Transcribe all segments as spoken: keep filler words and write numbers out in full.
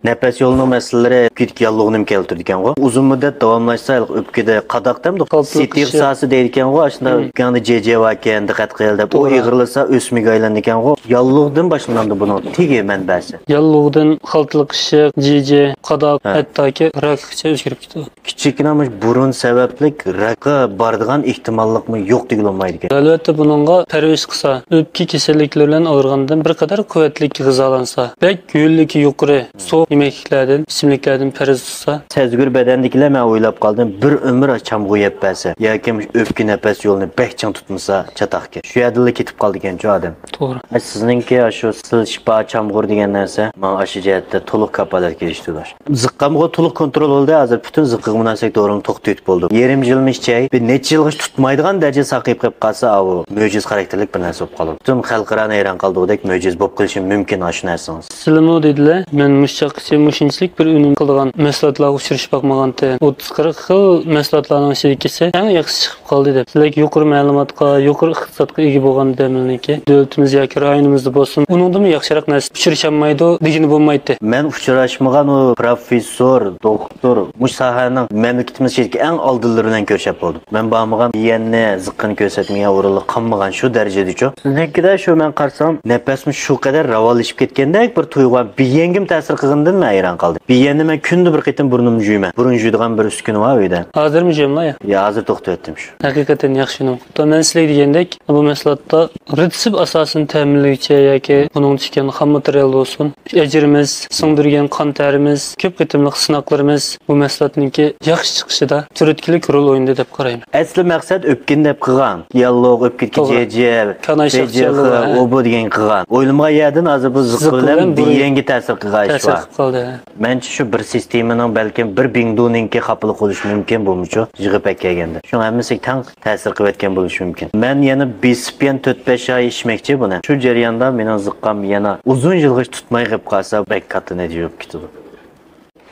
نەپەس يولىنىڭ مەسىلىلىرى ئۆپكىدىكى ياللۇغنى كەلتۈرىدىكەنغۇ. ئۇزۇن مۇددەت داۋاملاشسا، ئۆپكىدە قاداق دەمدۇ؟ سىتىغ ساسى دەيدىكەنغۇ، ئاشۇنداق ئۆپكەڭدە جىجە باركەن، دىققەت قىل دەپ، ئۇ ئېغىرلىسا ئۆسمىگە ئايلىنىدىكەنغۇ. ياللۇغدىن باشلىنامدۇ بۇنىڭ تېگى مەنبەسى؟ ياللۇغدىن خالتىلىق ئىششىق، جىجە، قاداق، ھەتتاكى راكقىچە ئۆزگىرىپ كېتىدۇ. كىچىككىنە مۇشۇ بۇرۇن سەۋەبلىك راكقا بارىدىغان ئېھتىماللىقمۇ يوق دېگىلى بولمايدىكەن. ئەلۋەتتە، بۇنىڭغا پەرۋىش قىلسا، ئۆپكە كېسەللىكلىرى بىلەن ئاغرىغاندىن بىر قەدەر قۇۋۋەتلىك غىزالانسا، بەك ھۆللۈكى يۇقىرى، سوغۇق يېمەكلىكلەردىن، ئىچىملىكلەردىن پەرھىز تۇتسا. سەزگۈر بەدەندىكىلەر، مەن ئويلاپ قالدىم، بىر ئۆمۈر چامغۇر يەپ بەرسە ياكى مۇشۇ ئۆپكە نەپەس يولىنى بەك چىڭ تۇتمىسا چاتاقكەن. شۇ يەردىلا كېتىپ قالىدىكەنچۇ ئادەم. توغرا. ئە، سىزنىڭكى ئاشۇ سىل شىپا چامغۇر دېگەن نەرسە ماڭا ئاشۇ جەھەتتە تولۇق كاپالەتكە ئېرىشتۈردى. زىققامغا تولۇق كونترول بولدى. ھازىر پۈتۈن زىققىغا مۇناسىۋەتلىك دورىنى توختىتىپ بولدۇم. يېرىم يىلمۇ ئىچەي، بىر نەچچە يىلغىچە تۇتمايدىغان دەرىجىدە ساقىيىپ قېلىپ قالسا، ئاۋۇ مۆجىزە خاراكتېرلىك بىر نەرسە بولۇپ قالىدۇ. پۈتۈن خەلقئارانى ھەيران قالدۇرغۇدەك مۆجىزە بولۇپ قېلىشى مۇمكىن ئاشۇ نەرسىڭىز. سىلىمۇ دېدىلە، مەن مۇشۇ چاغقىچە مۇشۇنچىلىك بىر ئۈنۈم قىلىدىغان مەھسۇلاتلارغا ئۇچرىشىپ باقمىغانتىم. ئوتتۇز قىرىق خىل مەھسۇلاتلارنىڭ ئىچىدىكىسى ئەڭ ياخشىسى قالدى دەپ. سىلەرگە يۇقىرى مەلۇماتقا، يۇقىرى ئىقتىسادقا ئىگە بولغان ئادەملەرنىڭكى دۆلىتىمىز ياكى رايونىمىزدا بولسۇن، ئۇنىڭدىنمۇ ياخشىراق نەرسە ئۇچرىشالمايدۇ دېگىلى بولمايتتى. مەن ئۇچراشمىغان ئۇ پروفېسسور، دوختۇر، مۇشۇ ساھەنىڭ مەملىكىتىمىز ئىچىدىكى ئەڭ ئالدىنلىرى بىلەن كۆرۈشۈپ بولدۇم. مەن بارمىغان بىيەننى، زىققىنى كۆرسەتمىگەن ئورۇنلۇق قالمىغان شۇ دەرىجىدىچۇ. سىزنىڭكىدە شۇ مەن قارىسام، نەپەسمۇ شۇ قەدەر راۋانلىشىپ كەتكەندەك بىر تۇيغۇ. بىيەنگىمۇ تەسىر قىلغىنىدىن مەن ھەيران قالدىم. بىيەننى مەن كۈندە بىر قېتىم بۇرنۇمنى جۇيىمەن. بۇرۇن جۇيىدىغان بىر ئۈسكۈنە بار ئۆيدە. ھازىرمۇ جۇياملا يا؟ يا، ھازىر توختىتىۋەتتىم شۇ. ھەقىقەتەن ياخشى ئۈنۈم قىپتۇ. مەن سىلەرگە دېگەندەك، بۇ مەھسۇلاتتا رېتسېپ ئاساسىنى تەمىنلىگۈچى ياكى بۇنىڭدا ئىكەن خام ماتېرىيال بولسۇن، ئەجرىمىز، سىڭدۈرگەن قان تەرىمىز، كۆپ قېتىملىق سىناقلىرىمىز بۇ مەھسۇلاتنىڭكى ياخشى چىقىشىدا تۈرتكىلىك رول ئوينىدى دەپ قارايمەن. ئەسلى مەقسەت ئۆپكىنى دەپ قىلغان. ياللۇق، ئۆپكىدىكى توغرا. جىجە، كاناي شاخ، ئۇ بۇ دېگەن قىلغان. ئويلىمىغان يەردىن ھازىر بۇ زىققا بىلەن بىيەنگە تەسىر قىلغان ئىش بار. قىلدى. مەنچە شۇ بىر سىستېمىنىڭ، بەلكىم بىر بىڭدۇنىڭكى خاپىلىق بولۇشى مۇمكىن بۇمۇچۇ، يىغىپ ئەكەلگەندە. شۇڭا ھەممىسىگە تەڭ تەسىر قىلىۋەتكەن بولۇشى مۇمكىن. مەن يەنە بىسىپيەن تۆت بەش ئاي ئىچمەكچى بۇنى. شۇ جەرياندا مېنىڭ زىققام يەنە ئۇزۇن يىلغىچە تۇتماي قېلىپ قالسا، بەك كاتتا نەتىجە بولۇپ كېتىدۇ.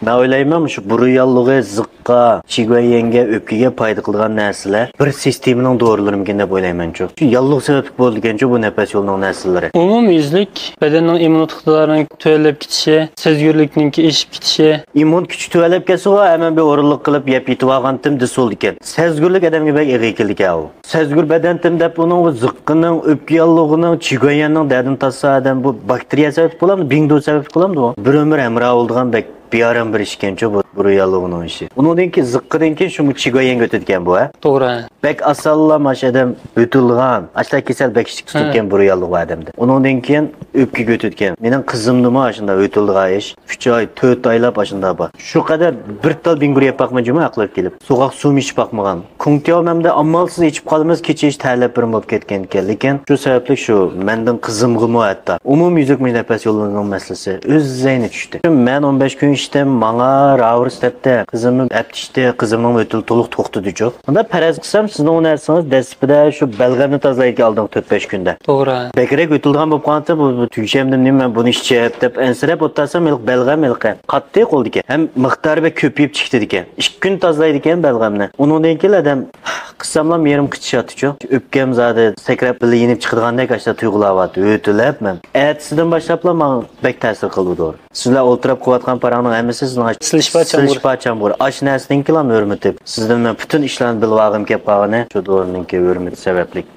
مەن ئويلايمەن، مۇشۇ بۇرۇن ياللۇغى زىققا، چىگۇەنيەنگە، ئۆپكىگە پايدا قىلىدىغان نەرسىلەر بىر سىستېمىنىڭ دورىلىرىمىكىن دەپ ئويلايمەنچۇ. شۇ ياللۇغ سەۋەبلىك بولىدىكەنچۇ بۇ نەپەس يولىنىڭ نەرسىلىرى. ئومۇميۈزلۈك بەدەننىڭ ئىممۇنىتېت ئىقتىدارىنىڭ تۆۋەنلەپ كېتىشى، سەزگۈرلۈكنىڭكى ئېشىپ كېتىشى. ئىممۇن كۈچى تۆۋەنلەپ كەتسىغۇ، ھەممە بىر ئورۇنلۇق قىلىپ يەپ يېتىۋالغانتىم دېسە بولىدىكەن. سەزگۈرلۈك ئادەمگە بەك ئېغىر كېلىدىكەن ئۇ. سەزگۈر بەدەنتىم دەپ ئۇنىڭ زىققىنىڭ، ئۆپكە ياللۇغىنىڭ، چىگۇەنيەننىڭ دەردىنى تارتسا ئادەم بۇ باكتېرىيە سەۋەبلىك بولامدۇ، بىڭدۇ سەۋەبلىك بولامدۇ؟ بىر ئۆمۈر ھەمراھ بولىدىغان بەك بىئارام بىر ئىش ئىكەنچۇ بۇ، بۇرۇن ياللۇغىنىڭ ئىشى. ئۇنىڭدىن كېيىن زىققىدىن كېيىن شۇ چىگۇەنيەنگە ئۆتىدىكەن بۇ، ھە؟ توغرا. بەك ئاسانلا ماش ئادەم ئۆتۈلىدىغان، ئاشۇنداق كېسەل بەك كىچىك تۇتىدىكەن بۇرۇن ياللۇغ ئادەمدە. ئۇنىڭدىن كېيىن ئۆپكىگە ئۆتىدىكەن. مېنىڭ قىزىمدىمۇ ئاشۇنداق ئۆتۈلىدىغان ئىش. ئۈچ ئاي، تۆت ئايلاپ ئاشۇنداق بار. شۇ قەدەر بىر تال بىڭگۇر يەپ باقمىدىم جۇمۇ ئەقلىگە كېلىپ. سوغۇق سۇمۇ ئىچىپ باقمىغان. كۇڭتياۋ مەمدە ئامالسىز ئىچىپ قالىمىز، كېچە ھېچ تەرلەپ بىرىم بولۇپ كەتكەن ئىكەن. لېكىن شۇ سەۋەبلىك شۇ مەندىن قىزىمغىمۇ ھەتتا ئومۇميۈزلۈك مۇشۇ نەپەس يولىنىڭ مەسىلىسى ئۆز زەينى چۈشتى. مەن ئون بەش كۈن ئىچتىم، ماڭا راۋۇرس دەپتى. قىزىممۇ ئەپتى ئىچتى، قىزىمنىڭ ئۆتۈلى تولۇق توختىدىچۇ. ئۇنداق پەرەز قىلسام، سىزنىڭ ئۇ نەرسىڭىز دەسلىپىدە شۇ بەلغەمنى تازىلايدىكەن ئالدىنقى تۆت بەش كۈندە. توغرا. بەكرەك ئۆتۈلىدىغان بولۇپ قالغانتىم، بۇ، بۇ تۈگىشەمدىم نېمە، مەن بۇنى ئىچىپ دەپ ئەنسىرەپ ئولتۇرسام، ھېلىقى بەلغەم ھېلىقى قاتتى قولدىكى. ھەم مىقدارى بەك كۆپىيىپ چىقىدىكەن. ئىككى كۈن تازىلايدىكەن بەلغەمنى. ئۇنىڭدىن كېيىن ئادەم قىسساملام يېرىم قىچىشاتتىچۇ. ئۆپكەم زادى سەكرەپ بىللە يېنىپ چىقىدىغاندەك ئاشۇنداق تۇيغۇلار بارتتى. ئۆتۈلەپ مەن. ئەتىسىدىن باشلاپلا ماڭا بەك تەسىر قىلدى دورا. سىزلەر ئولتۇرۇپ قىلىۋاتقان پاراڭنىڭ ھەممىسى سىزنىڭ ئاش-، سىلىشپا چامغۇر. سىلىشپا چامغۇر. ئاش نەرسىنىڭكىلا ھۆرمىتى. سىزدىن مەن پۈتۈن ئىشلارنى بىلىۋالغۇم كەپ قالغىنى شۇ دورىنىڭكى ھۆرمىتى سەۋەبلىك.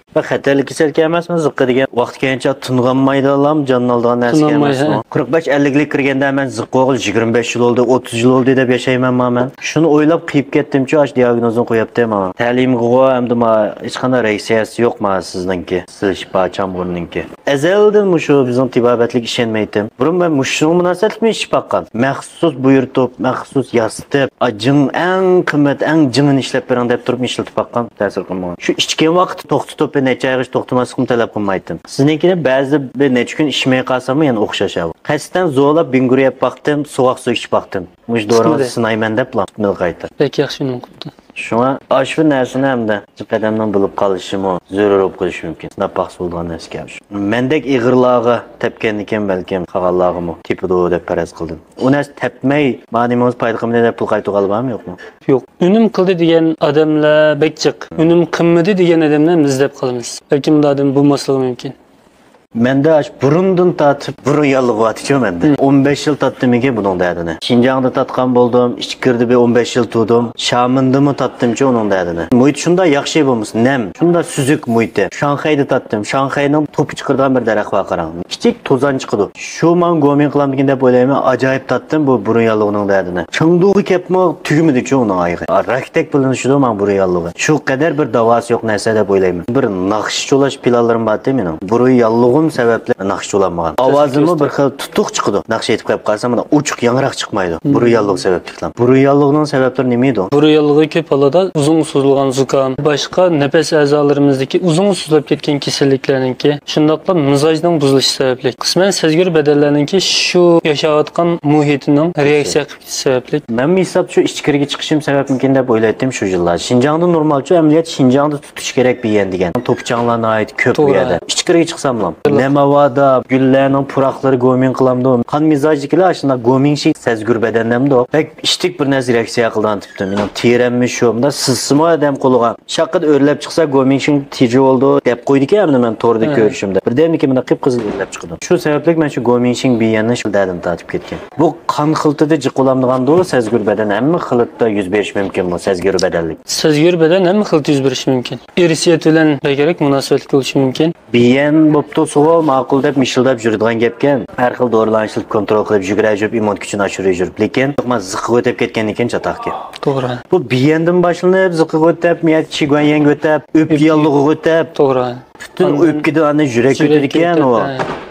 بەك خەتەرلىك كېسەلكەن ئەمەسمۇ؟ زىققا دېگەن ۋاقتى كەلگەنچە تۇنغانمايدىلا جانلىنىدىغان نەرسە ئەمەسمۇ؟ قىرىق بەش ئەللىكلىك كىرگەندە مەن زىققا بولغىلى يىگىرمە بەش يىل بولدى، ئوتتۇز يىل بولدى دەپ ياشايمەنما مەن؟ شۇنى ئويلاپ قېيىپ كەتتىمچۇ، ئاشۇ دىئاگنوزنى قويۇپتى ماڭا. تەلىيىمگىغۇ ئەمدى ماڭا ھېچقانداق رېئاكسىيەسى يوق ماڭا سىزنىڭكى، سىلىشپا چامغۇرنىڭكى. ئەزەلدىن مۇشۇ بىزنىڭ تېبابەتلىككە ئىشەنمەيتتىم. بۇرۇن مەن مۇشۇنىڭغا مۇناسىۋەتلىكمۇ ئىچىپ باققان. مەخسۇس بۇيرۇتۇپ، مەخسۇس ياسىتىپ، ئا، جىڭ، ئەڭ قىممەت، ئەڭ جىڭىنى ئىشلەپ بېرىڭ دەپ تۇرۇپ ئىشلىتىپ باققان، تەسىر قىلمىغان. شۇ ئىچكەن ۋاقىتتا توختىتىپ، بىر نەچچە ئايغىچە توختىماسلىقنى تەلەپ قىلمايتتىم. سىزنىڭكىنى بەزىدە بىر نەچچە كۈن ئىچمەي قالساممۇ يەنە ئوخشاش ئەھۋال. قەستەن زورلاپ بىڭگۈر يەپ باقتىم، سوغۇق سۇ ئىچىپ باقتىم. مۇشۇ دورىنى سىنايمەن دەپلا تۇتمىدى قايتا. بەك ياخشى ئۇنىم قىپتۇ. شۇڭا ئاشۇ نەرسىنى ھەمدە قەدەمنىڭ بىلىپ قالىشىمۇ زۆرۈر بولۇپ قېلىشى مۇمكىن. سىناپ باقسا بولىدىغان نەرسىكەن شۇ. مەندەك ئېغىرلارغا تەپكەندىكىن بەلكىم قالغانلارغىمۇ تېپىدۇ دەپ پەرەز قىلدىم. ئۇ نەرسە تەپمەي، ما نېمىڭىز پايدا قىلمىدى دەپ پۇل قايتۇرغانلار بارمۇ يوقمۇ؟ يوق. ئۈنۈم قىلدى دېگەن ئادەملەر بەك جىق. ئۈنۈم قىلمىدى دېگەن ئادەملەر ئىزدەپ قالىمىز. بەلكىم بۇنداق ئادەم بولماسلىقى مۇمكىن. مەندە ئاشۇ بۇرۇندىن تارتىپ بۇرۇن ياللۇغى بارتىچۇ مەندە. ئون بەش يىل تارتتىمىكىن بۇنىڭ دەردىنى. شىنجاڭدا تارتقان بولدۇم، ئىچكىرىدە بىر ئون بەش يىل تۇردۇم. شامىندىمۇ تارتتىمچۇ ئۇنىڭ دەردىنى. مۇھىت شۇنداق ياخشى بولمىسا، نەم، شۇنداق سۈزۈك مۇھىتى. شاڭخەيدە تارتتىم. شاڭخەينىڭ توپى چىقىرىدىغان بىر دەرەخ بار قاراڭ. كىچىك توزان چىقىدۇ. شۇ ماڭا گومىڭ قىلامدىكىن دەپ ئويلايمەن. ئاجايىپ تارتتىم بۇ بۇرۇن ياللۇغىنىڭ دەردىنى. چېڭدۇغا كەپمۇ تۈگىمىدىچۇ ئۇنىڭ ئايىغى. راكتەك بىلىنىشىدۇ ماڭا بۇرۇن ياللۇغى. شۇ قەدەر بىر داۋاسى يوق نەرسە دەپ ئويلايمەن. بىر ناخشا چولاش پىلانلىرىم بارتى مېنىڭ. بۇرۇن ياللۇغۇم سەۋەبلىك ناخشا چولالمىغان. ئاۋازىمۇ بىر خىل تۇتۇق چىقىدۇ. ناخشا ئېيتىپ قويۇپ قالسام، مانا ئوچۇق ياڭراق چىقمايدۇ. بۇرۇن ياللۇغى سەۋەبلىكلا. بۇرۇن ياللۇغىنىڭ سەۋەبلىرى نېمە ئىدى؟ بۇرۇن ياللۇغى كۆپ ھالدا ئۇزۇن سوزۇلغان زۇكام، باشقا نەپەس ئەزالىرىمىزدىكى ئۇزۇن سوزۇلۇپ كەتكەن كېسەللىكلەرنىڭكى، شۇنداقلا مىزاجنىڭ بۇزۇلۇشى سەۋەبلىك. قىسمەن سەزگۈر بەدەنلەرنىڭكى شۇ ياشاۋاتقان مۇھىتىنىڭ رېئاكسىيە قىلىپ كېتىشى سەۋەبلىك. مەنمۇ ھېسابتا شۇ ئىچكىرىگە چىقىشىم سەۋەبمىكىن دەپ ئويلايتتىم شۇ يىللار. شىنجاڭدا نورمالچۇ ئەمەلىيەت شىنجاڭدا تۇتۇش كېرەك بىيەن دېگەن. توپا چاڭلار ناھايىتى كۆپ بۇ يەردە. ئىچكىرىگە چىقساملا نەم ھاۋادا گۈللەرنىڭ پۇراقلىرى گومىڭ قىلامدۇ. قان مىزاجدىكىلەر ئاشۇنداق گومىڭشى سەزگۈر بەدەن دەمدۇ. بەك ئىشتىك بىر نەرسە رېئاكسىيە قىلىدىغان تىپتا. مېنىڭ تېرەممۇ شۇ. مۇنداق سىزسىمۇ ئادەم قولىغا شاققىدە ئۆرلەپ چىقسا، گومىڭشىڭ تېجى بولىدۇ دەپ قويدىكەن ئەمدى مەن توردا كۆرۈشۈمدە. بىردەمدىن كېيىن مانا قىپقىزىل ئۆرلەپ چىقىدۇ. شۇ سەۋەبلىك مەن شۇ گومىڭشىڭ بىيەننى شۇ دەردىم تارتىپ كەتكەن. بۇ قان خىلىتىدە جىق بولامدىغاندۇ، سەزگۈر بەدەن ھەممە خىلىتتا يۈز بېرىشى مۇمكىنمۇ، سەزگۈر بەدەنلىك؟ سەزگۈر بەدەن ھەممە خىلىتتا يۈز بېرىشى مۇمكىن. ئىرسىيەت بىلەن بەكرەك مۇناسىۋەتلىك بولۇشى مۇمكىن. بىيەن بوپتۇ سۇغۇ ماقۇل دەپ مىشىلداپ يۈرىدىغان گەپكەن. ھەر خىل دورىلارنى ئىشلىتىپ كونترول قىلىپ يۈگۈرە يۈرۈپ، ئىممۇن كۈچىنى ئاشۇرۇپ يۈرۈپ. لېكىن مانا زىققىغا ئۆتۈپ كەتكەندىن كېيىن چاتاقكەن. توغرا. بۇ بىيەندىن باشلىنىپ زىققىغا ئۆتۈپ، مىيەت چىگۇەنيەنگە ئۆتۈپ، ئۆپكە ياللۇغىغا ئۆتۈپ. توغرا. پۈتۈن ئۆپكىدىن ئاندىن يۈرەككە ئۆتىدىكەن ئۇ.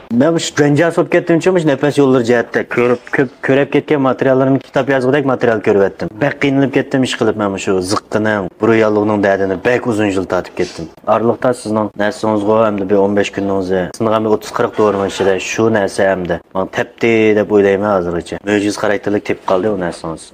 مەن مۇشۇ گەنجاسى بولۇپ كەتتىمچۇ مۇشۇ نەپەس يوللىرى جەھەتتە كۆرۈپ، كۆپ، كۆرۈپ كەتكەن ماتېرىياللىرىمنى كىتاب يازغۇدەك ماتېرىيال كۆرۈۋەتتىم. بەك قىينىلىپ كەتتىم ئىش قىلىپ مەن مۇشۇ زىققىنىڭ، بۇرۇن ياللۇغىنىڭ دەردىنى بەك ئۇزۇن يىل تارتىپ كەتتىم. ئارىلىقتا سىزنىڭ نەرسىڭىزغۇ ئەمدى بىر ئون بەش كۈنىڭىزنى، سىنىغان بىر ئوتتۇز قىرىق دورىنىڭ ئىچىدە شۇ نەرسە ئەمدى ماڭا تەپتى دەپ ئويلايمەن ھازىرغىچە. مۆجىزە خاراكتېرلىك تېپىپ قالدى ئۇ نەرسىڭىز.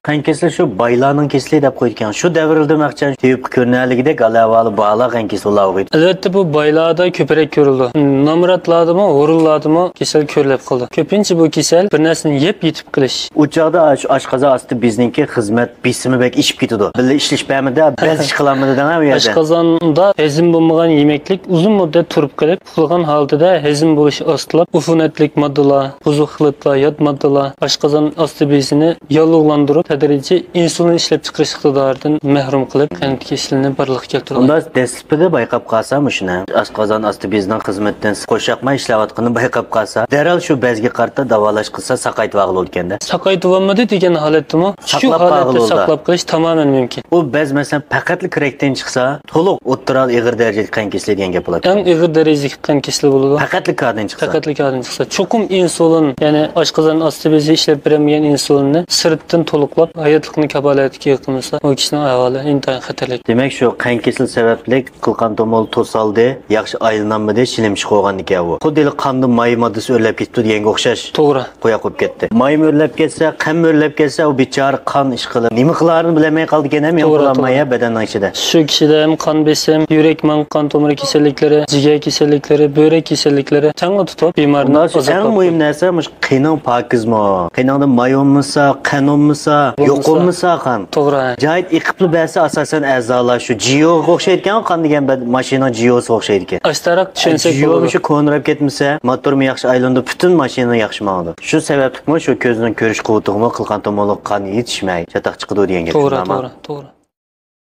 قان كېسىلى شۇ بايلارنىڭ كېسىلى دەپ قويىدىكەن. شۇ دەۋرىدە مەخچەن تېۋىپقا كۆرۈنەلىكىدەك ھال-ئەھۋالى بارلار قان كېسىلى ئۇلارغا. ئەلۋەتتە، بۇ بايلاردا كۆپرەك كۆرۈلىدۇ. نامراتلاردىمۇ، ھۇرۇنلاردىمۇ كېسەل كۆرۈلۈپ قالىدۇ. كۆپىنچە بۇ كېسەل بىر نەرسىنى يەپ يېتىپ قېلىش. ئۇ چاغدا ئاش-، ئاشقازان ئاستى بېزىنىڭكى خىزمەت بېسىمى بەك ئېشىپ كېتىدۇ. بىللە ئىشلىشىپ بەرمىدى، بەس ئىش قىلالمىدى دەڭە ئۇ يەردە. ئاشقازاندا ھەزىم بولمىغان يېمەكلىك ئۇزۇن مۇددەت تۇرۇپ قېلىپ، ئۇخلىغان ھالىتىدە ھەزىم بولۇشى ئاستىلاپ، ئۇفۇنەتلىك ماددىلار، بۇزۇق خىلىتلار، يات ماددىلار ئاشقازان ئاستى بېزىنى ياللۇغلاندۇرۇپ، تەدرىجىي ئىنسۇلىن ئىشلەپچىقىرىش ئىقتىدارىدىن مەھرۇم قىلىپ، قەنت كېسىلىنى بارلىققا كەلتۈرىدۇ. ئۇنداق دەسلىپىدە بايقاپ قالسا مۇشۇنى، ئاشقازان ئاستى بېزىنىڭ خىزمىتىدىن قوشاقما ئىشلەۋاتقىنىنى بايقاپ قالسا، دەرھال شۇ بەزگە قارىتا داۋالاش قىلسا، ساقايتىۋالغىلى بولىدىكەن-دە. ساقايتىۋالمىدى دېگەن ھالەتتىمۇ شۇ ھالەتتە ساقلاپ قېلىش تامامەن مۇمكىن. ئۇ بەز، مەسىلەن، پەقەتلا كىرەكتىن چىقسا، تولۇق ئوتتۇرا ئېغىر دەرىجىلىك قان كېسىلى دېگەن گەپ بولاتتى. ئەڭ ئېغىر دەرىجىلىك قان كېسىلى بولىدۇ. پەقەتلا كاردىن چىقسا. پەقەتلا كاردىن چىقسا. چوقۇم ئىنسۇلىن، يەنى ئاشقازان ئاستى بېزى ئىشلەپ بېرەلمىگەن ئىنسۇلىننى سىرتتىن تولۇقلاپ، ھاياتلىقنى كاپالەتكە ئىگە قىلمىسا، ئۇ كىشىنىڭ ئەھۋالى ئىنتايىن خەتەرلىك. دېمەك، شۇ قان كېسىلى سەۋەبلىك قىلقان تومۇر توسالدى، ياخشى ئايلىنالمىدى، شىلىمشىق بولغاندىكەن ئۇ. خۇددى ھېلى قاندا ماي ماددىسى ئۆرلەپ كېتىپتۇ دېگەنگە ئوخشاش. توغرا. قوياق بولۇپ كەتتى. مايمۇ ئۆرلەپ كەتسە، قەنمۇ ئۆرلەپ كەتسە، ئۇ بىچارە قان ئىشقىلىپ نېمە قىلارىنى بىلەلمەي قالىدىكەن ھەم يەنە توغرا، قىلالماي توغرا. يا بەدەننىڭ ئىچىدە. شۇ كىشىدە ھەم قان بېسىم، يۈرەك ماڭقان تومۇر كېسەللىكلىرى، جىگەر كېسەللىكلىرى، بۆرەك كېسەللىكلىرى تەڭلا تۇتۇپ بىمارنى ئۇنداق ئەڭ ئازابلاپ مۇھىم قويىدۇ. نەرسە مۇشۇ قېنىڭ پاكىزمۇ؟ قېنىڭدا ماي بولمىسا، قەن بولمىسا، يوق بولمىسا قان. توغرا. جايىدا ئېقىپلا بەرسە ئاساسەن ئەزالار شۇ جىيوغا ئوخشايدىكەن، قان دېگەن بەد-، ماشىنىنىڭ جىيوسىغا ئوخشايدىكەن. ئاشتاراق چۈشەنسەك جىيو بولىدۇ. شۇ كونىراپ كەتمىسە، موتورمۇ ياخشى ئايلىنىدۇ، پۈتۈن ماشىنا ياخشى ماڭىدۇ. شۇ سەۋەبلىكمۇ شۇ كۆزنىڭ كۆرۈش قۇۋۋىتىغىمۇ قىلقان تومۇرلۇق قان يېتىشمەي، چاتاق چىقىدۇ دېگەن گەپ توغرا، شۇنداقمۇ؟ توغرا، توغرا.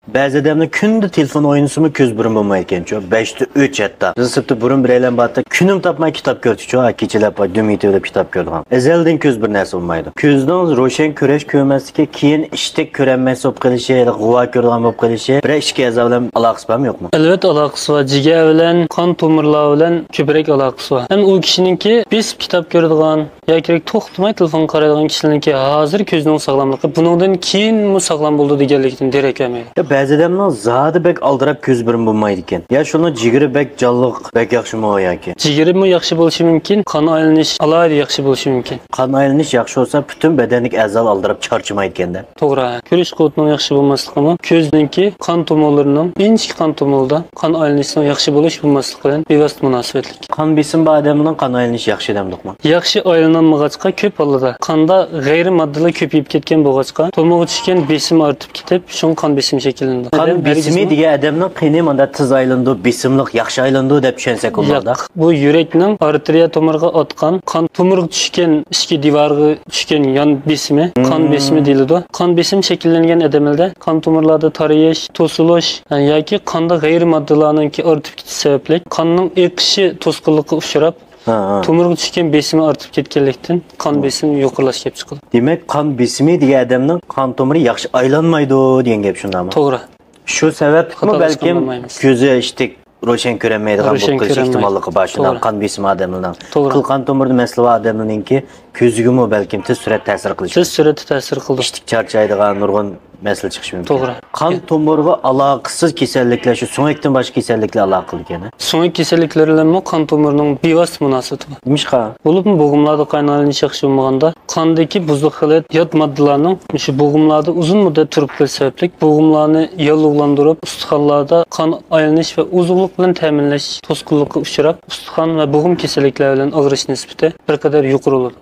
بەزى ئادەملەر كۈندە تېلېفون ئوينىسىمۇ كۆز بۇرۇن بولمايدىكەنچۇ، بەشتە ئۈچ ھەتتا. بىز سىرتتا بۇرۇن بىرەيلەن بارتى، كۈنۈم تاپماي كىتاب كۆرىدىچۇ، ھە، كېچىلەپ دۈم يېتىۋېلىپ كىتاب كۆرىدىغان. ئەزەلدىن كۆز بىر نەرسە بولمايدۇ. كۆزنىڭ روشەن كۆرۈش كۆرمەسلىكى، كېيىن ئىشتەك كۆرەلمەس بولۇپ قېلىشى، غۇۋا كۆرىدىغان بولۇپ قېلىشى، بىرەر ئىچكى ئەزا بىلەن ئالاقىسى بارمۇ يوقمۇ؟ ئەلۋەتتە ئالاقىسى بار. جىگەر بىلەن قان تومۇرلار بىلەن كۆپرەك ئالاقىسى بار. ھەم ئۇ كىشىنىڭكى بېسىپ كىتاب كۆرىدىغان، ياكى توختىماي تېلېفون قارايدىغان كىشىلەرنىڭكى ھازىر كۆزىنىڭ ساغلاملىقى بۇنىڭدىن كېيىنمۇ ساغلام بولىدۇ دېگەنلىكتىن دېرەك بەرمەيدۇ. يا بەزى ئادەمنىڭ زادى بەك ئالدىراپ كۆز بۇرۇن بولمايدىكەن. يا شۇنىڭ جىگىرى بەك جانلىق، بەك ياخشىمۇ ياكى؟ جىگىرىمۇ ياخشى بولۇشى مۇمكىن، قان ئايلىنىش ئالاھىدە ياخشى بولۇشى مۇمكىن. قان ئايلىنىش ياخشى بولسا، پۈتۈن بەدەنلىك ئەزالار ئالدىراپ چارچىمايدىكەن-دە. توغرا. كۆرۈش قۇۋۋىتىنىڭ ياخشى بولماسلىقىمۇ كۆزنىڭكى قان تومۇرلىرىنىڭ، ئىنچىكە قان تومۇرىدا قان ئايلىنىشىنىڭ ياخشى بولۇش بولماسلىقى بىلەن بىۋاسىتە مۇناسىۋەتلىك. قان بېسىمى بار ئادەمنىڭ قان ئايلىنىشى ياخشى دەمدۇقمۇ؟ ياخشى ئايلىنالمىغاچقا، كۆپ ھاللىدا قاندا غەيرىي ماددىلار كۆپىيىپ كەتكەن بولغاچقا، تومۇرغا چۈشكەن بېسىم ئارتىپ كېتىپ، شۇڭا قان بېسىمى شەكىللىنىدۇ. قان بېسىمى دېگەن ئادەمنىڭ قېنى مۇنداق تېز ئايلىنىدۇ، بېسىملىق ياخشى ئايلىنىدۇ دەپ چۈشەنسەك بولمامدا؟ ياق، بۇ يۈرەكنىڭ ئارتېرىيە تومۇرىغا ئاتقان قان، تومۇرغا چۈشكەن ئىچكى دىۋارغا چۈشكەن يان بېسىمى، قان بېسىمى دېيىلىدۇ. قان بېسىمى شەكىللەنگەن ئادەملەردە قان تومۇرلاردا تارىيىش، توسۇلۇش، ياكى قاندا غەيرىي ماددىلارنىڭكى ئارتىپ كېتىش سەۋەبلىك قاننىڭ ئېقىشى توسقۇنلۇققا ئۇچراپ، تومۇرغا چۈشكەن بېسىمى ئارتىپ كەتكەنلىكتىن قان بېسىمى يۇقىرىلاش كېلىپ چىقىدۇ. دېمەك، قان بېسىمى دېگەن ئادەمنىڭ قان تومۇرى ياخشى ئايلانمايدۇ دېگەن گەپ، شۇنداقمۇ؟ توغرا. شۇ سەۋەبلىكمۇ بەلكىم كۆزى ئىشتىك روشەن كۆرەلمەيدىغان بولۇپ قېلىش ئېھتىماللىقى بار، شۇنداق قان بېسىمى ئادەمنىڭ. قىل قان تومۇرىدا مەسىلە بار ئادەمنىڭكى كۆزىگىمۇ بەلكىم تېز سۈرئەتتە تەسىر قىلىشى، تېز سۈرئەتتە تەسىر قىلىدۇ. ئىشتىك چارچايدىغان نۇرغۇن مەسىلە چىقىشى مۇمكىن. توغرا. قان تومۇرىغا ئالاقىسىز كېسەللىكلەر، شۇ سۆڭەكتىن باشقا كېسەللىكلەر ئالاقە قىلىدىكەن. سۆڭەك كېسەللىكلىرى بىلەنمۇ قان تومۇرىنىڭ بىۋاسىتە مۇناسىۋىتى بار. نېمىشقا؟ بولۇپمۇ بوغۇملاردا قان ئايلىنىش ياخشى بولمىغاندا، قاندىكى بۇزۇق خىلىت، يات ماددىلارنىڭ مۇشۇ بوغۇملاردا ئۇزۇن مۇددەت تۇرۇپ قېلىش سەۋەبلىك، بوغۇملارنى ياللۇغلاندۇرۇپ، ئۇستىخانلاردا قان ئايلىنىش ۋە ئوزۇقلۇق بىلەن تەمىنلەش توسقۇنلۇققا ئۇچراپ، ئۇستىخان ۋە بوغۇم كېسەللىكلەر بىلەن ئاغرىش نىسبىتى بىر قەدەر يۇقىرى بولىدۇ.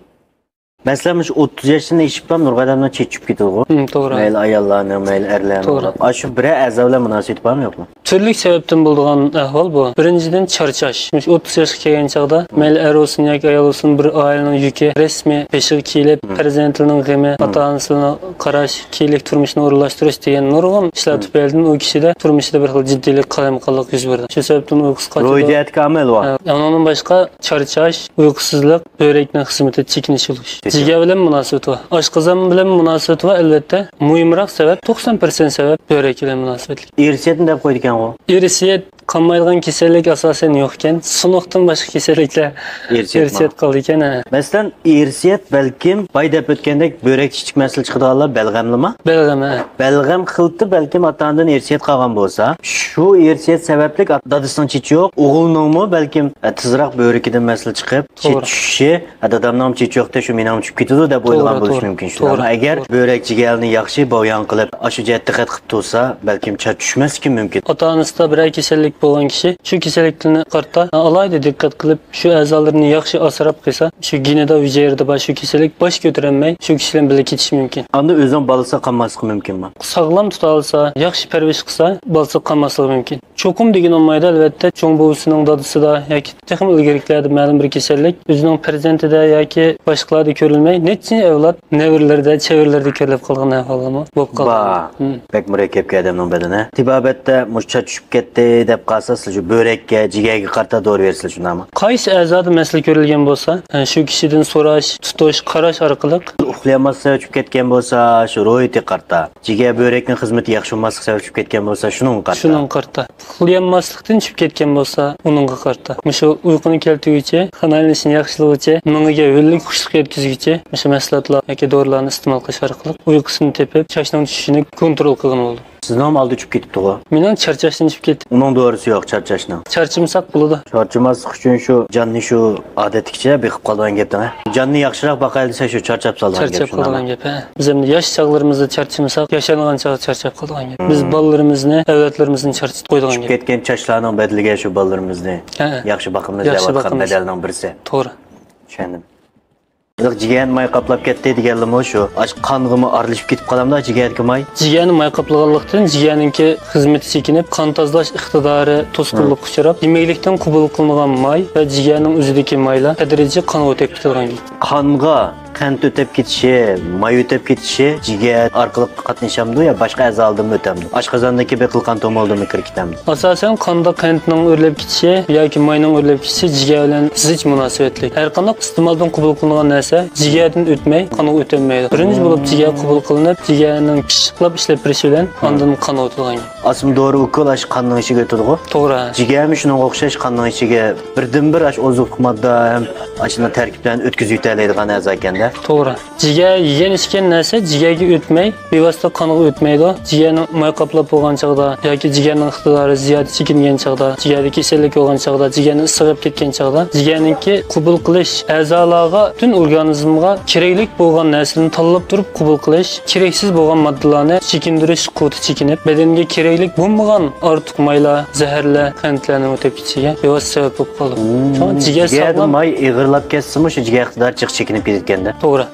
مەسىلەن، مۇشۇ ئوتتۇز ياشتىن ئېشىپلا نۇرغۇن ئادەمنىڭ چېچى چۈشۈپ كېتىدىغۇ. ھىم، توغرا. مەيلى ئاياللارنىڭ، مەيلى ئەرلەرنىڭ. توغرا. ئاشۇ بىرەر ئەزا بىلەن مۇناسىۋىتى بارمۇ، يوقمۇ؟ تۈرلۈك سەۋەبتىن بولىدىغان ئەھۋال بۇ. بىرىنچىدىن، چارچاش. مۇشۇ ئوتتۇز ياشقا كەلگەن چاغدا مەيلى ئەر بولسۇن ياكى ئايال بولسۇن، بىر ئائىلىنىڭ يۈكى رەسمىي بېشىغا كىيىلىپ، پەرزەنتلىرىنىڭ غېمى، ئاتا-ئانىسىنى قاراش، كېيىنلىك تۇرمۇشىنى ئورۇنلاشتۇرۇش دېگەن نۇرغۇن ئىشلار تۈپەيلىدىن ئۇ كىشىدە تۇرمۇشىدا بىر خىل جىددىيلىك، قالايمىقانلىق يۈز بېرىدۇ. شۇ سەۋەبتىن ئۇيقۇسى قاچىدۇ. روھىي جەھەتتىكى ئامىل بار. ھە، ئۇنىڭدىن باشقا چارچاش، ئۇيقۇسىزلىق، بۆرەكنىڭ خىزمىتى چېكىنىش بولۇش. جىگەر بىلەن مۇناسىۋىتى بار. ئاشقازان بىلەن مۇناسىۋىتى بار، ئەلۋەتتە. مۇھىمراق سەۋەب، توقسان پىرسەنت سەۋەب بۆرەك بىلەن مۇناسىۋەتلىك. ئىرسىيەتنى دەپ قويىدىكەنغۇ. ئىرسىيەت قانمايدىغان كېسەللىك ئاساسەن يوقكەن. سۇنۇقتىن باشقا كېسەللىكلەر ئىرسىيەت قالىدىكەن، ھە. مەسىلەن، ئىرسىيەت بەلكىم باي دەپ ئۆتكەندەك بۆرەك چىچىك مەسىلە چىقىدىغانلار بەلغەملىما؟ بەلغەم، ھە. بەلغەم خىلىتى بەلكىم ئاتا-ئانىدىن ئىرسىيەت قالغان بولسا، شۇ ئىرسىيەت سەۋەبلىك ئات-، دادىسىنىڭ چېچى يوق، ئوغلىنىڭمۇ بەلكىم، ئە، تېزراق بۆرىكىدىن مەسىلە چىقىپ، چېچى چۈشۈشى، ئە، دادامنىڭمۇ چېچى يوقتى، شۇ مېنىڭمۇ چۈشۈپ كېتىدۇ دەپ ئويلىغان بولۇشى مۇمكىن شۇنداقمۇ؟ ئەگەر بۆرەك جىگەرنى ياخشى بايان قىلىپ، ئاشۇ جەھەتتە دىققەت قىلىپ تۇرسا، بەلكىم چاچ چۈشمەسلىكى مۇمكىن. ئاتا-ئانىسىدا بىرەر كېسەللىك بولغان كىشى شۇ كېسەللىكنى قارىتا، ئالاھىدە دىققەت قىلىپ، شۇ ئەزالىرىنى ياخشى ئاسراپ قىلسا، شۇ گېنىدا ھۈجەيرىدە بار شۇ كېسەللىك باش كۆتۈرەلمەي، شۇ كىشى بىلەن بىللە كېتىشى مۇمكىن. ئاندىن ئۆزىنىڭ بالىسىغا قالماسلىقى مۇمكىنمۇ؟ ساغلام تۇتالىسا، ياخشى پەرۋىش قىلسا، بالىسىغا قالماسلىقى مۇمكىن. چوقۇم دېگىلى بولمايدۇ، ئەلۋەتتە، چوڭ بوۋىسىنىڭ دادىسىدا ياكى تېخىمۇ ئىلگىرىكىلەردە مەلۇم بىر كېسەللىك ئۆزىنىڭ پەرزەنتىدە ياكى باشقىلاردا كۆرۈلمەي، نەچچە ئەۋلاد نەۋرىلىرىدە، چەۋرىلىرىدە كۆرۈلۈپ قالغان ئەھۋاللارمۇ بولۇپ قالغان. بار. ھىم. بەك مۇرەككەپكەن ئادەمنىڭ بەدىنى. تېبابەتتە مۇشۇ چاچ چۈشۈپ كەتتى دەپ قالسا، سىلەر شۇ بۆرەككە، جىگەرگە قارىتا دورا بېرىسىلەر، شۇنداقمۇ؟ قايسى ئەزادا مەسىلە كۆرۈلگەن بولسا، شۇ كىشىدىن سوراش، تۇتۇش، قاراش ئارقىلىق. ئۇخلىيالماسلىق سەۋەب چۈشۈپ كەتكەن بولسا، شۇ روھىيىتىگە قارىتا. جىگەر بۆرەكنىڭ خىزمىتى ياخشى بولماسلىق سەۋەب چۈشۈپ كەتكەن بولسا، شۇنىڭغا قارىتا. شۇنىڭغا قارىتا. ئۇخلىيالماسلىقتىن چۈشۈپ كەتكەن بولسا، ئۇنىڭغا قارىتا. مۇشۇ ئۇيقۇنى كەلتۈرگۈچى، قان ئايلىنىشىنى ياخشىلىغۇچى، مېڭىگە ھۆللۈك خۇشلۇق يەتكۈزگۈچى مۇشۇ مەھسۇلاتلار ياكى دورىلارنى ئىستېمال قىلىش ئارقىلىق ئۇيقۇسىنى تېپىپ، چاچنىڭ چۈشۈشىنى كونترول قىلغىلى بولىدۇ. سىزنىڭمۇ ئالدى چۈشۈپ كېتىپتىغۇ؟ مېنىڭ چارچاشتىن چۈشۈپ كەتتى. ئۇنىڭ دورىسى يوق، چارچاشنىڭ. چارچىمىساق بولىدۇ. چارچىماسلىق ئۈچۈن شۇ جاننى شۇ ئادەتتىكىچە بېقىپ قالىدىغان گەپتىڭ، ھە؟ جاننى ياخشىراق باقايلى دېسە، شۇ چارچاپ سالىدىغان گەپ، چارچاپ قالىدىغان گەپ، ھە. بىز ئەمدى ياش چاغلىرىمىزدا چارچىمىساق، ياشانغان چاغدا چارچاپ قالىدىغان گەپ. بىز بالىلىرىمىزنى، ئەۋلادلىرىمىزنى چارچىتىپ قويىدىغان گەپ. چۈشۈپ كەتكەن چاچلارنىڭ بەدىلىگە شۇ بالىلىرىمىزنى ياخشى باقىمىز دەۋاتقان بەدەلنىڭ بىرسى. توغرا. چۈشەندىم. جىگەرنى ماي قاپلاپ كەتتى دېگەنلىمۇ شۇ؟ ئاشۇ قانغىمۇ ئارىلىشىپ كېتىپ قالامدۇ جىگەردىكى ماي؟ جىگەرنى ماي قاپلىغانلىقتىن، جىگەرنىڭكى خىزمىتى چېكىنىپ، قان تازىلاش ئىقتىدارى توسقۇنلۇققا ئۇچراپ، يېمەكلىكتىن قوبۇل قىلىنغان ماي ۋە جىگەرنىڭ ئۆزىدىكى مايلار تەدرىجىي قانغا ئۆتۈپ كېتىدىغان گەپ. قانغا قەنت ئۆتۈپ كېتىشى، ماي ئۆتۈپ كېتىشى جىگەر ئارقىلىق قاتنىشامدۇ يا باشقا ئەزالىردىنمۇ ئۆتەمدۇ؟ ئاشقازاندىكى بېقىلغان تومۇردىنمۇ كىرىپ كېتەمدۇ؟ ئاساسەن، قاندا قەنتنىڭ ئۆرلەپ كېتىشى ياكى ماينىڭ ئۆرلەپ كېتىشى جىگەر بىلەن زىچ مۇناسىۋەتلىك. ھەرقانداق ئىستېمالدىن قوبۇل قىلىنغان نەرسە جىگەردىن ئۆتمەي، قانغا ئۆتەلمەيدۇ. بىرىنچى بولۇپ جىگەر قوبۇل قىلىنىپ، جىگەرنىڭ پىششىقلاپ ئىشلەپ بېرىشى بىلەن ئاندىن قانغا ئۆتىدىغان گەپ. ئاسمى دورا ئوكۇل ئاشۇ قاننىڭ ئىچىگە ئۆتىدىغۇ؟ توغرا. جىگەرمۇ شۇنىڭغا ئوخشاش قاننىڭ ئىچىگە بىردىنبىر ئاشۇ ئوزۇقلۇق ماددا ھەم ئاشۇنداق تەركىبلەرنى ئۆتكۈزۈۋېتەلەيدىغان ئەزا ئىكەندە. توغرا. جىگەر يېگەن ئىچكەن نەرسە جىگەرگە ئۆتمەي، بىۋاسىتە قانغا ئۆتمەيدۇ. جىگەرنى ماي قاپلاپ بولغان چاغدا ياكى جىگەرنىڭ ئىقتىدارى زىيادە چېكىنگەن چاغدا، جىگەردە كېسەللىك بولغان چاغدا، جىگەرنىڭ ئىسسىقى كەپ كەتكەن چاغدا، جىگەرنىڭكى قوبۇل قىلىش ئەزالارغا، پۈتۈن ئورگانىزمغا كېرەكلىك بولغان نەرسىنى تاللاپ تۇرۇپ قوبۇل قىلىش، كېرەكسىز بولغان ماددىلارنى چېكىندۈرۈش قۇۋۋىتى چېكىنىپ، بەدەنگە كېرەكلىك بولمىغان ئارتۇق مايلار، زەھەرلەر، قەنتلەرنىڭ ئۆتۈپ كېتىشىگە بىۋاسىتە سەۋەب بولۇپ قالىدۇ. شۇڭا جىگەر جىگەردە ساغلام. ماي ئېغىرلاپ كەتسىمۇ، شۇ جىگەر ئىقتىدارى جىق چېكىنىپ كېتىدىكەندە. توغرا.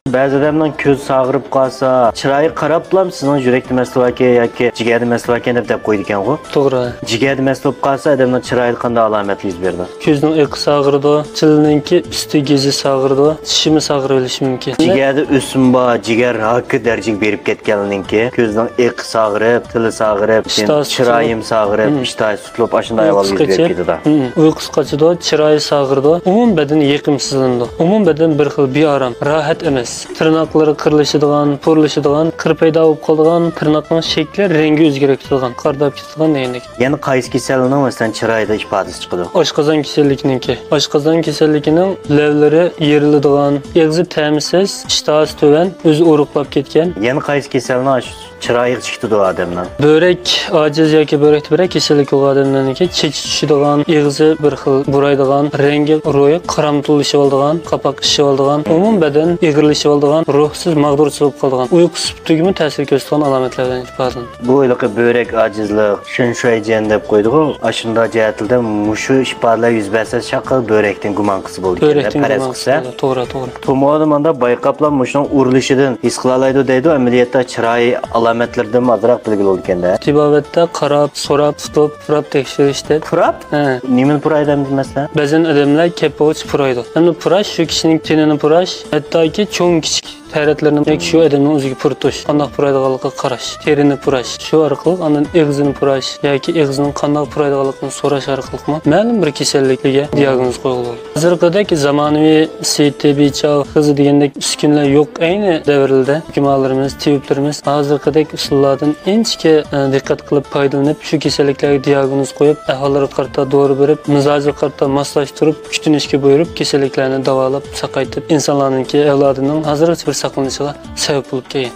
بەزى ئادەمنىڭ كۆزى ساغىرىپ قالسا، چىرايىغا قاراپلا سىزنىڭ يۈرەكتە مەسىلە باركەن ياكى جىگەردە مەسىلە باركەن دەپ، دەپ قويىدىكەنغۇ. توغرا. جىگەردە مەسىلە بولۇپ قالسا، ئادەمنىڭ چىرايىدا قانداق ئالامەتلەر يۈز بېرىدۇ؟ كۆزنىڭ ئېقى ساغىرىدۇ، تىلنىڭكى ئۈستى، گېزى ساغىرىدۇ، چىشىمۇ ساغىرىۋېلىشى مۇمكىن. جىگەردە ئۆسۈم بار، جىگەر راكى دەرىجىگە بېرىپ كەتكەنلىكى، كۆزنىڭ ئېقى ساغىرىپ، تىلى ساغىرىپ، ئىشتىھاسى چىرايىمۇ ساغىرىپ، ئىشتىھاسى سۇسلاپ، ئاشۇنداق ئەھۋال يۈز بېرىپ كېتىدۇ. ئۇيقۇسى قاچىدۇ، چىرايى ساغىرىدۇ، ئومۇمەن بەدەن يېقىمسىزلىنىدۇ. ئومۇمەن بەدەن بىر خىل بىئارام، راھەت ئەمەس. تىرناقلىرى قىرىلىشىدىغان، پۇرلىشىدىغان، قىر پەيدا بولۇپ قالىدىغان، تىرناقنىڭ شەكلى، رەڭگى ئۆزگىرىپ كېتىدىغان، قارىداپ كېتىدىغان دېگەندەك. يەنە قايسى كېسەلنىڭ، مەسىلەن، چىرايىدا ئىپادىسى چىقىدۇ؟ ئاشقازان كېسەللىكىنىڭكى. ئاشقازان كېسەللىكىنىڭ لەۋلىرى يېرىلىدىغان، ئېغىزى تەمسىز، ئىشتىھاسى تۆۋەن، ئۆزى ئورۇقلاپ كەتكەن. يەنە قايسى كېسەلنىڭ ئاشۇ چىرايىغا چىقىدۇ ئادەمنىڭ؟ بۆرەك ئاجىز ياكى بۆرەكتە بۆرەك كېسەللىكى بولغان ئادەملەرنىڭكى چېچى چۈشىدىغان، ئېغىزى بىر خىل پۇرايدىغان، رەڭگى، روھى قارامتۇللىشىۋالىدىغان، قاپاق شىشىۋالىدىغان، ئومۇمەن بەدەن ئېغىرلىشىۋالىدىغان، روھسىز، ماغدۇرسىز بولۇپ قالىدىغان، ئۇيقۇسى تۈگىمۇ تەسىر كۆرسىتىدىغان ئالامەتلەر بىلەن ئىپادىلىنىدۇ. بۇ ھېلىقى بۆرەك ئاجىزلىق، شۈنشۇەيجيەن دەپ قويىدىغۇ، ئاشۇنداق جەھەتلەردە مۇشۇ ئىپادىلەر يۈز بەرسە، چاققىل بۆرەكتىن گۇمان قىلسا بولىدىكەن، پەرەز قىلسا. توغرا، توغرا. تومۇردا مانا بايقاپلا مۇشۇنىڭ ئۇرۇلۇشىدىن ھېس قىلالايدۇ دەيدۇ، ئەمەلىيەتتە چىراي ئالامەتلىرىدىن ئازراق بىلگىلى بولىدىكەن-دە. تېبابەتتە قاراپ، سوراپ، تۇتۇپ، پۇراپ تېكىشتۈرۈش دەيدۇ. پۇراپ؟ ھە. نېمىنى پۇرايدۇ ئەمدى مەسىلەن؟ بەزەن ئادەملەر كەپباغچە پۇرايدۇ. ئەمدى پۇراش شۇ كىشىنىڭ تېنىنى پۇراش، ھەتتاكى چوڭ كىچىك تەرەتلىرىنى ياكى شۇ ئادەمنىڭ ئۆزىگە پۇرىتىش، قانداق پۇرايدىغانلىقىغا قاراش، تېرىنى پۇراش، شۇ ئارقىلىق ئاندىن ئېغىزىنى پۇراش ياكى ئېغىزىنىڭ قانداق پۇرايدىغانلىقىنى سوراش ئارقىلىقمۇ مەلۇم بىر كېسەللىككە دىياگنوز قويغىلى بولىدۇ. ھازىرقىدەك زامانىۋى سېيىت تېببىي چاغ خىزى دېگەندەك ئۈسكۈنىلەر يوق ئەينى دەۋرلەردە. ھۆكۈمالىرىمىز، تېبىپلىرىمىز ھازىرقىدەك ئۇسۇللاردىن ئىنچىكە، ئە، دىققەت قىلىپ پايدىلىنىپ، شۇ كېسەللىكلەرگە دىياگنوز قويۇپ، ئەھۋاللىرىغا قارىتا دورا بېرىپ، مىزاجىغا قارىتا ماسلاشتۇرۇپ، كۈتۈنۈشكە بۇيرۇپ، كېسەللىكلەرنى داۋالاپ، ساقايتىپ، ئىنسانلارنىڭكى ئەۋلادىنىڭ ھازىرغىچە بىر ساقلىنىشىغا سەۋەب بولۇپ كەلگەن.